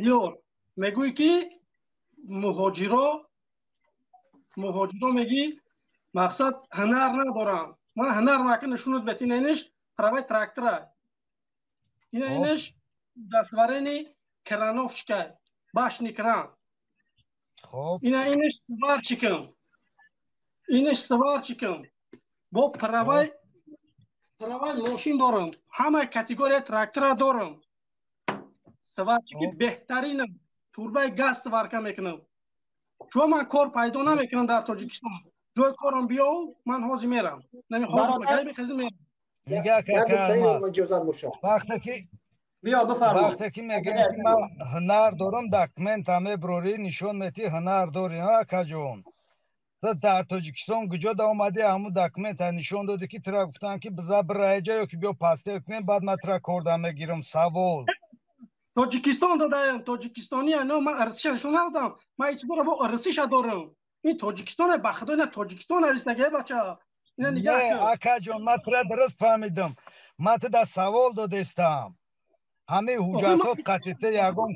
Диёр, мегӯӣ, ки муҳоҷиро мегӣ, мақсад ҳунар надорам. Ман ҳунар мака нишунат метин. Иниш праваи трактора, ина иниш удостоверение крановщика, башни кран. Ина иниш сварщикам, иниш сварщикам, бо праваи мошин дорам, ҳама категория трактора дорам, сварщики беҳтаринам, турбаи газ сварка мекунам. Чун ман кор пайдо намекунам дар Тоҷикистон, ҷои корам биёв, ман ҳозир мерам. Вақте ки биё, бифармо. Вақте ки мегӯям, ки ман ҳунар дорам, документа меброрӣ, нишон метӣ, ҳунар дорӣ. Акаҷон, ту дар Тоҷикистон куҷо да омадӣ, ҳамун документа нишон додӣ, ки тура гуфтам, ки биза бираеҷа ё ки биё постель кунем, баъд ман тура корда мегирам? Савол. Тоҷикистон додаем, тоҷикистони но ман арсиша нишон надодам. Ман ичбора бо арсиша дорам. Ин Тоҷикистон, ба худо, ина Тоҷикистон навистага, бача. Ина нигаҳ. Акаҷон, ман тура дуруст фаҳмидам. Ман ту да савол додестам: ҳамаи ҳуҷҷатот қатита ягон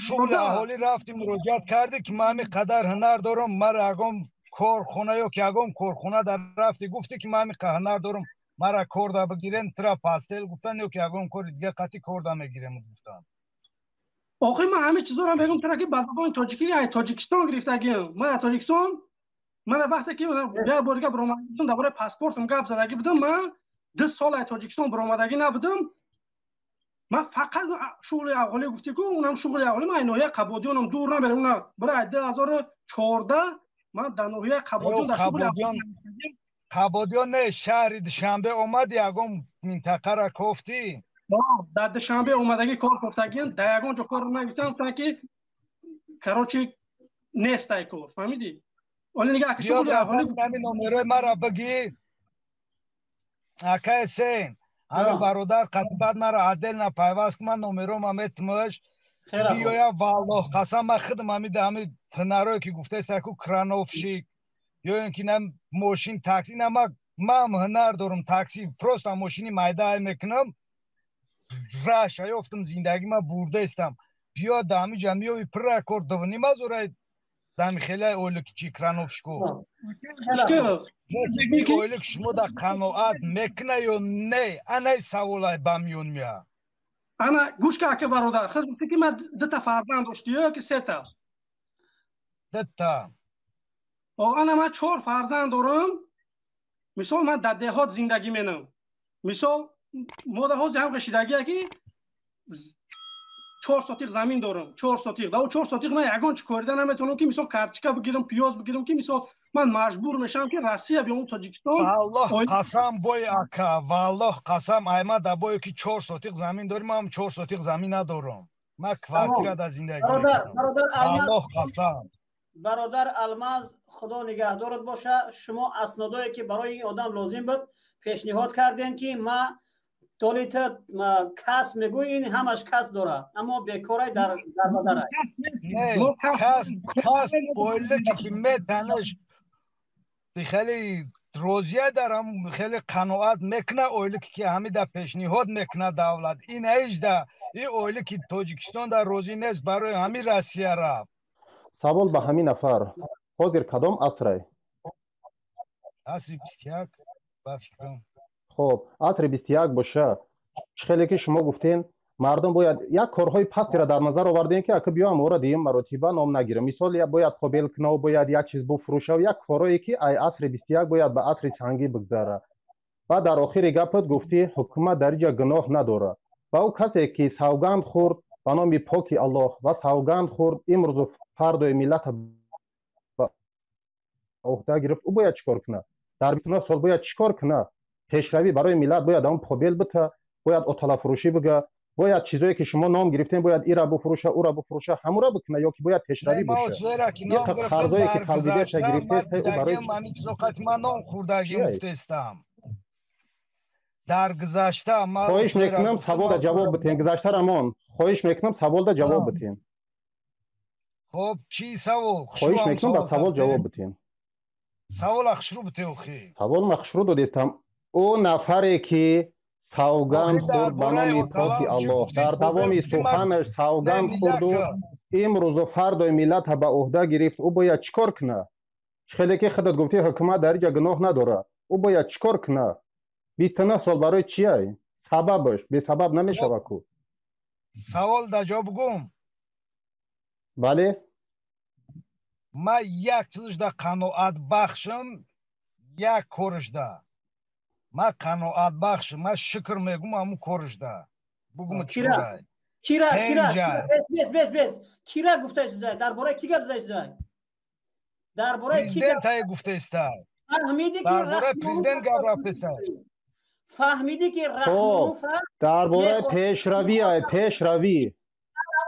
шуғли аҳолӣ рафти, муроҷиат кардӣ, ки ман ҳамин қадар ҳунар дорам, мара ягон корхона ё ки ягон корхона дар рафтӣ, гуфтӣ, ки ман ҳамин ҳунар дорам, мара корда бигирен? Тура постель гуфтан ё ки ягон кори дига қатӣ корда мегирем гуфтан? Охи, ман ҳамин чизоро мегӯм тура, ки ба забони тоҷикӣ ай Тоҷикистон гирифтагиам. Ман аз Тоҷикистон, ман вақте ки як бор дига баромадагӣ, дар бораи паспортам гап задагӣ будам. Ман 2 сол ай Тоҷикистон баромадагӣ набудам. Ман фақат шуғли аҳолӣ гуфтӣ ку, унам шуғли аҳолӣ. Ман ай ноҳияи Қабодиёнам, дур намерам. Уна бира, 2014 ман дар ноҳияи Қабодиён дар шуғли. Қабодиён не, шаҳри Душанбе омади, ягон минтақара кофтӣ? Дар Душанбе омадагӣ, кор кофтагиам, дар ягон ҷо кор нагирифтам. Гуфтанд, ки, короче, нестай кор, фаҳмидӣ? Оли нигаҳ ки шуғли аҳолӣ. Ҳамин номерои мара бигӣ, акай Сен. Ҳамин бародар қатибат мара отдельно пайваст ки, ман номерома метмаш, биёя. Валлоҳ қасам, ман худам ҳами ҳунарое ки гуфтаеста ку, крановщик ё ин ки на мошин, такси, на ман ҳунар дорам, такси, просто мошини майда мекунам, раша ёфтам, зиндагима бурдаистам. Биё, да ҳамиҷа меёви, пурра кор дувнима зора, дами хеле ойлик чи, крановщику ойлик шумо да қаноат мекуна ё не? Анаи саволай ба миён мея. Ана гӯш ка, ака бародар, хез гуфти, ки ман дута фарзанд дошти ё ки сета? Дута. Ана ман чор фарзанд дорам. Мисол, ман дар деҳот зиндагӣ менам. Мисол, мо дар ҳози ҳам қишидагия, ки 4 сотиқ замин дорам, 4 сотиқ. Дар 4 сотиқ ман ягон чӣ корида наметавонам, ки мисол карточка бигирам, пиёз бигирам, ки мисол ман маҷбур мешавам, ки Россия биём, Тоҷикистон. Валлоҳ қасам, бой ака, валлоҳ қасам, айма да бое ки 4 сотиқ замин дорӣ, ман 4 сотиқ замин надорам, ман квартира да зиндагӣ. Валлоҳ қасам. Бародар Алмаз, Худо нигаҳдорат боша. Шумо аснодое ки барои ин одам лозим буд, пешниҳод кардем, ки ма толита касб мегӯй, ин ҳамаш касб дора, аммо бекорай, дар дарбадарай. Касб, ойлике ки метанаш, хеле розия дарам, хеле қаноат мекуна ойлике ки ҳамида пешниҳод мекуна давлат? Ин ҳеҷда ин ойлики Тоҷикистон дар розӣ нест, барои ҳамин Россия рафт. Савол ба ҳамин нафар: ҳозир кадом асрай? Асри 21, ба фикрам. Хоб, асри 21 боша, чӣ хеле ки шумо гуфтен, мардум бояд як корҳои пастиро дар назар овардем, ки ака биёам ора диюм маротиба ном нагирам. Мисол, бояд побел кунав, бояд як чиз буфурӯшав, як корое ки ай асри 21 бояд ба асри сангӣ бигзара. Баъд дар охири гапат гуфтӣ, ҳукумат дар иҷа гуноҳ надорад. Ва ӯ касе ки савганд хӯрд ба номи поки Аллоҳ ва савганд хӯрд, имрӯзу фардои миллата ба ӯҳда гирифт, ӯ бояд чӣ кор кунад? Дар 29 сол бояд чӣ кор кунад? Пешравӣ барои миллат бояд он побел бита, бояд оталафурӯшӣ бига, бояд чизое ки шумо ном гирифтем, бояд ира буфурӯша, ура буфурӯша, ҳамура бикуна ё ки бояд пешравӣ боша? Қарзое ки талбидеша гирифтед, ӯ барои Ман ном хӯрдагӣ гуфтестам дар гузашта. Хоҳиш мекунам, саволда ҷавоб битен. Гузаштара мон. Хоҳиш мекунам, саволда ҷавоб битен. Хоб, чӣ савол? Хоҳиш мекунам, ба савол ҷавоб битен. Савола хушрӯ бите охи. Савол ма хушрӯ додистам. Ӯ нафаре ки Савганд хӯрд ба номи поки Аллоҳ. Дар давоми суханаш савганд хӯрду имрӯзу фардои миллата ба ӯҳда гирифт. Ӯ бояд чӣ кор кунад? Чӣ хеле ки худат гуфтӣ, ҳукумат дар инҷа гуноҳ надорад. Ӯ бояд чӣ кор кунад? 29 сол барои чия? Сабабаш бесабаб намешавад ку. Савол да ҷо бугум. Бале. Ман як чизашда қаноат бахшам, як корашда. Ман қаноат бахшам, ман шукр мегум ҳамун корашда. Бугум чӣ? Кира, кира, бес, бес, бес. Кира гуфта истудай? Дар бораи ки гап зада истудай? Дар бораи ки? Президент гуфта истай. Фаҳмидӣ ки Дар бораи президент гап рафтаистай. Фаҳмидӣ ки Раҳмонов Дар бораи пешравӣ, пешравӣ.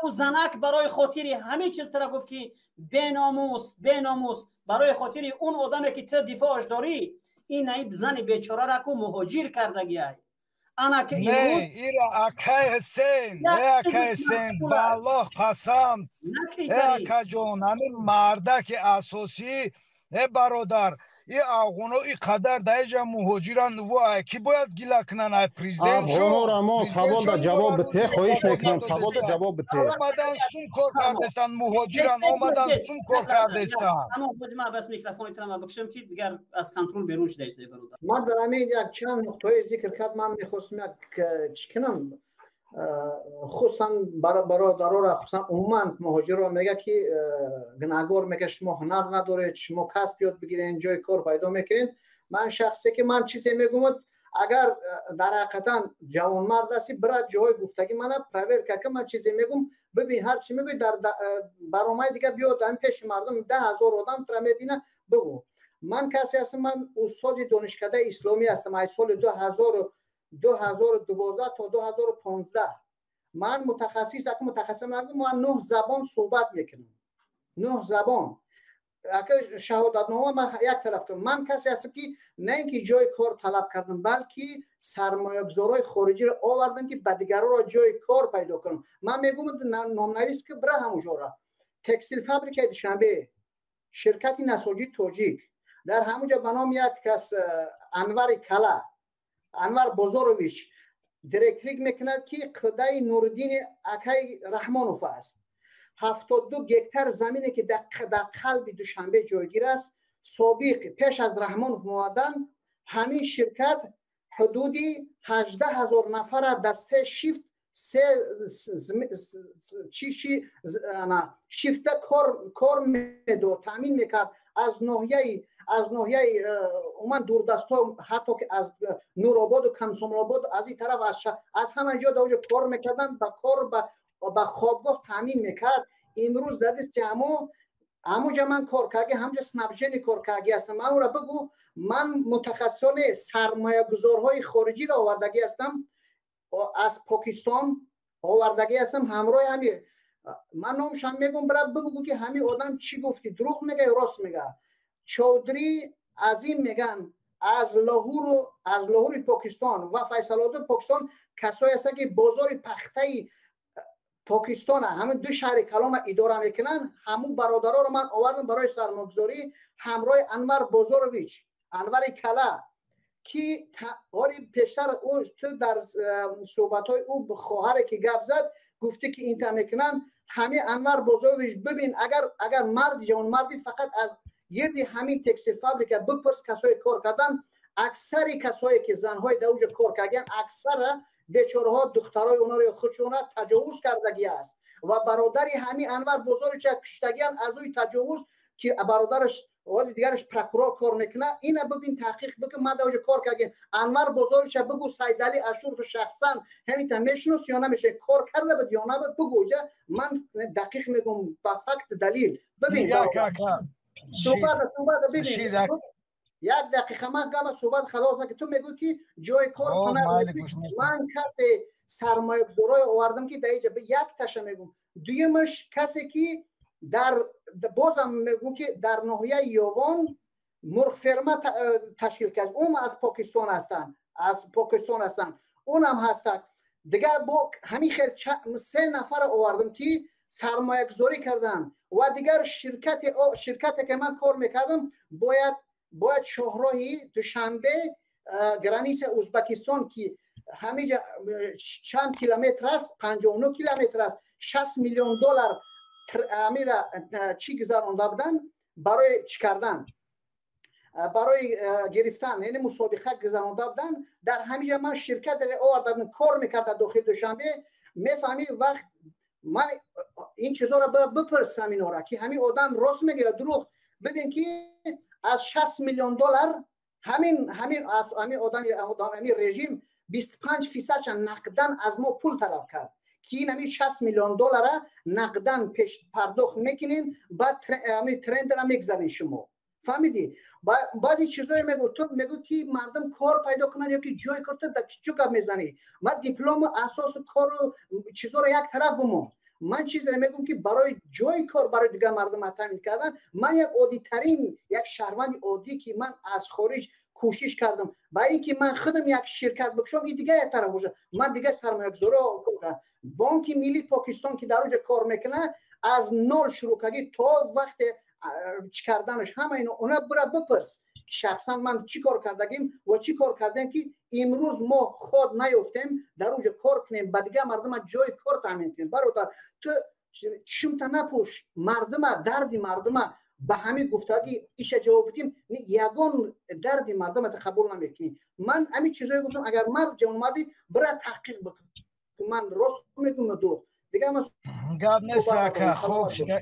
Ӯ занак барои хотири ҳамин чиз тара гуфт ки беномус, беномус. Барои хотири он одаме ки ту дифоаш дорӣ, ин наиб зани бечорара ку муҳоҷир кардагиай. Ана ки Не, ира акай Ҳусейн, э акай Ҳусейн, валлоҳ қасам, э акаҷон, ҳамин мардаки асосӣ, э бародар, и афғоно и қадар дар иҷа муҳоҷиран, во ки бояд гила кунан? Ай президент. Афғонора мо саволда ҷавоб бите, хоҳиш мекунам, саволда ҷавоб бите. Омадан сум кор кардестанд, муҳоҷиран омадан сум кор кардестанд. Ман бас микрофони тра бикшам ки дигар аз контрол берун шуда истода, бародар. Ман дар ҳамин як чанд нуқтаҳои зикр кард, ман мехостам як чӣ кунам, хусусан бародарора, хусусан умуман муҳоҷирро мега ки гунаҳгор мега, шумо ҳунар надоред, шумо касб ёд бигирен, ҷои кор пайдо мекунед. Ман шахсе ки ман чизе мегӯмад, агар дар ҳақиқатан ҷавонмард ҳастӣ, бира ҷои гуфтагӣ мана проверка ка. Ман чизе мегӯм, бибин, ҳар чи мегӯй дар баромаи дига биёд, ҳамин пеши мардум 10 000 одам тура мебина, бигӯ. Ман касе ҳастам, ман устоди донишкадаи исломӣ ҳастам. Аз соли 2012 то 2015 ман мутахассис, ака мутахассис, ман нӯҳ забон суҳбат мекунам, нӯҳ забон. Ака, шаҳодатнома ман як тараф кунам. Ман касе ҳастам ки на ин ки ҷои кор талаб кардам, балки сармоягузорҳои хориҷиро овардам, ки ба дигарҳоро ҷои кор пайдо кунам. Ман мегӯм, номнавис ки бира ҳамуҷора текстил фабрикаи Душанбе, ширкати насоҷи тоҷик, дар ҳамуҷа ба номи як кас Анвари Кала, Анвар Бозорович директорик мекунад, ки қудаи Нуриддини акай Раҳмонов аст. 72 гектар замине ки дар қалби Душанбе ҷойгир аст, собиқ пеш аз Раҳмонов омадан ҳамин ширкат ҳудуди 18 000 нафара дар се шифт, се чиши шифта кор медод, таъмин мекард. Аз ноҳияи умуман дурдастҳо, ҳатто ки аз Нурободу Комсомолобод, аз ин тараф, аз ҳама ҷо дар оҷо кор мекарданд, ба кор, ба хобгоҳ таъмин мекард. Имрӯз дар дасти ҳамуҷа ман кор карди, ҳамуҷа снабжение кор карди ҳастам. Ман ӯра бигӯ, ман мутахассисони сармоягузорҳои хориҷиро овардагӣ ҳастам, аз Покистон овардагӣ ҳастам. Ҳамроҳи ҳами ман номшам мегӯм, бира бигӯ ки ҳамин одам чӣ гуфти, дурӯғ мега ё рост мега. Чодри Азим меган, аз Лоҳуру, аз Лоҳури Покистон ва Файсалоди Покистон касое ҳастанд, ки бозори пахтаи Покистона, ҳамин ду шаҳри калона идора мекунанд. Ҳамун бародароро ман овардам барои сармогузорӣ, ҳамроҳи Анвар Бозорович, Анвари Кала, ки ҳоли пештар ӯ ту дар суҳбатҳои ӯ хоҳаре ки гап зад, гуфтӣ ки инта мекунанд. Ҳамин Анвар Бозорович, бибин, агар марди ҷавонмарди, фақат аз гирди ҳамин текстил фабрика бипурс, касое кор кардан. Аксари касое ки занҳои дар уҷа кор кардагиянд, аксара бечораҳо духтарои онҳоро ё худшонро таҷовуз кардагӣ аст ва бародари ҳамин Анвар Бозоровича куштагиянд аз ӯи таҷовуз, ки бародараш ози дигараш прокурор кор мекунад. Ина бибин, таҳқиқ бикун. Ман дар оҷа кор кардем. Анвар Бозоровича бигӯ, Сайдали Ашуров шахсан ҳаминта мешинос ё намешинос, кор карда буд ё набуд, бигӯ. Ҷа ман дақиқ мегӯм, ба факт, далил. Бибин, суҳбат бибин, як дақиқа ман гама суҳбат халос. Ки ту мегӯӣ ки ҷои кор, ман касе сармоягузорҳое овардам, ки дар иҷа як таша мегӯм. Дуюмаш, касе ки дар бозам мегӯм, ки дар ноҳияи Ёвон мурғферма ташкил кард, он аз Покистон ҳастанд, аз Покистон ҳастанд, онам ҳастанд. Дигар бо ҳамин хел се нафара овардам, ки сармоягузорӣ карданд. Ва дигар ширкате ки ман кор мекардам, бояд шоҳроҳи Душанбе граница Узбекистон, ки Ҳамиҷа чанд километр аст? 59 километр аст. 60 миллион доллар амира чӣ гузаронда буданд барои чӣ кардан, барои гирифтан, яъне мусобиқа гузаронда буданд. Дар ҳамиҷа ман ширкат оварда будам, кор мекард дар дохили Душанбе. Мефаҳмӣ, вақт ман ин чизоро бипурсам инора, ки ҳамин одам рост мегӯяд, дурӯғ. Бибин, ки аз 60 миллион доллар ҳамин ҳамин одами ҳамин режим 25 фисадша нақдан аз мо пул талаб кард, ки ин ҳамин 60 миллион доллара нақдан пеш пардохт мекунен, баъд ҳамин тендера мегзарен. Шумо фаҳмидӣ, баъзе чизое мегӯ, ту мегӯ, ки мардум кор пайдо кунанд ё ки ҷои кор. Ту чӣ гап мезанӣ? Ман диплому асосу кору чизоро як тараф бимон. Ман чизеро мегӯм, ки барои ҷои кор барои дигар мардум таъмин кардан. Ман як оддитарин, як шаҳрванди оддӣ, ки ман аз хориҷ кӯшиш кардам ба ин ки ман худам як ширкат бикушам, ин дигар як тараф бошад. Ман дигар сармоягузоро, Бонки Миллии Покистон, ки дар оҷа кор мекунад, аз нол шурӯъ кардӣ то вақте чӣ карданаш, ҳама ино она бира бипурс, шахсан ман чӣ кор кардагим ва чӣ кор кардем, ки имрӯз мо ход наёфтем дар оҷа кор кунем, ба дигар мардума ҷои кор таъмин кунем. Бародар, ту чишмта напӯш, мардума, дарди мардума ба ҳамин гуфтагӣ иша ҷавоб бидим. Ягон дарди мардума та қабул намекунӣ. Ман ҳамин чизое гуфтам. Агар мард, ҷавонмардӣ, бира таҳқиқ бикун, ман рост мегӯм ё дурӯғ. Дигар ман Гап нест, ака, хоб шуда,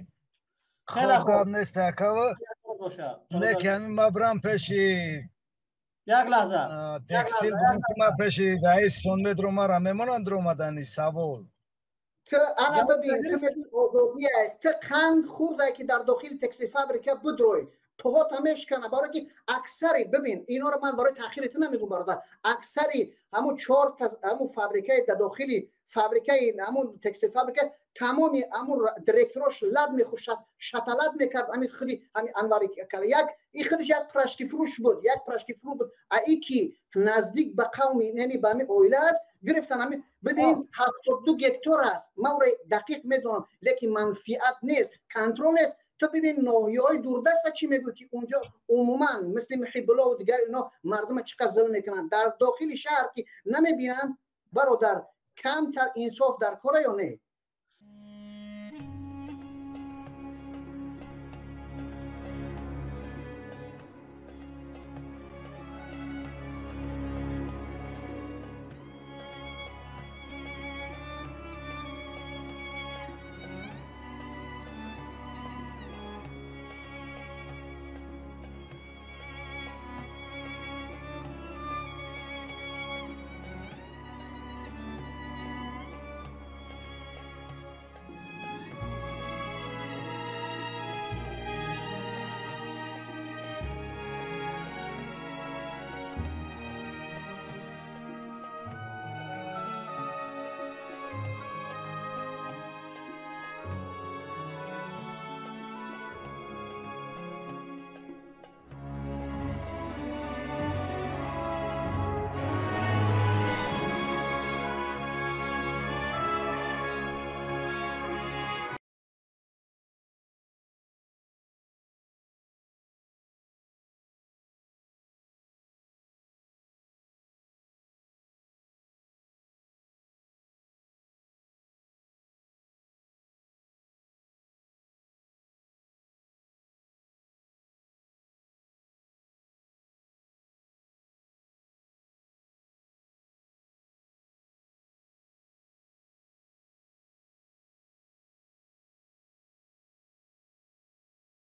хоб, гап нест, ака. Не, ки ҳамин ма бирам пеши Як лаҳза. Текстил, ки ма пеши раисшон медром, мара мемонанд омадани савол. Ту ана бибин, ту мегӯи озодия, ту қанд хӯрдай, ки дар дохили текстил фабрика бидрой, пӯҳота мешкана. Барое ки аксари, бибин, инора ман барои таъхири ту намегӯм, бародар, аксари ҳамун чор ҳамун фабрикаи дар дохили фабрикаи ҳамун текстил фабрика, тамоми ҳамун директорош лад мехӯшад, шаталат мекард. Ҳамин худи ҳамин Анвари як и худиш як порошкифурӯш буд, як порошкифурӯш буд. А и ки наздик ба қавми, яъне ба ҳамин оила аст, гирифтан. Ҳамин бибин, 72 гектор аст, ман ӯро дақиқ медонам, лекин манфиат нест, контрол нест. Ту бибин, ноҳияҳои дурдаста чӣ мегӯй, ки унҷо умуман мисли Муҳиббуллову дигар ино мардума чӣ қадр зулм мекунанд. Дар дохили шаҳр ки намебинанд. Бародар, камтар инсоф дар кора ё не?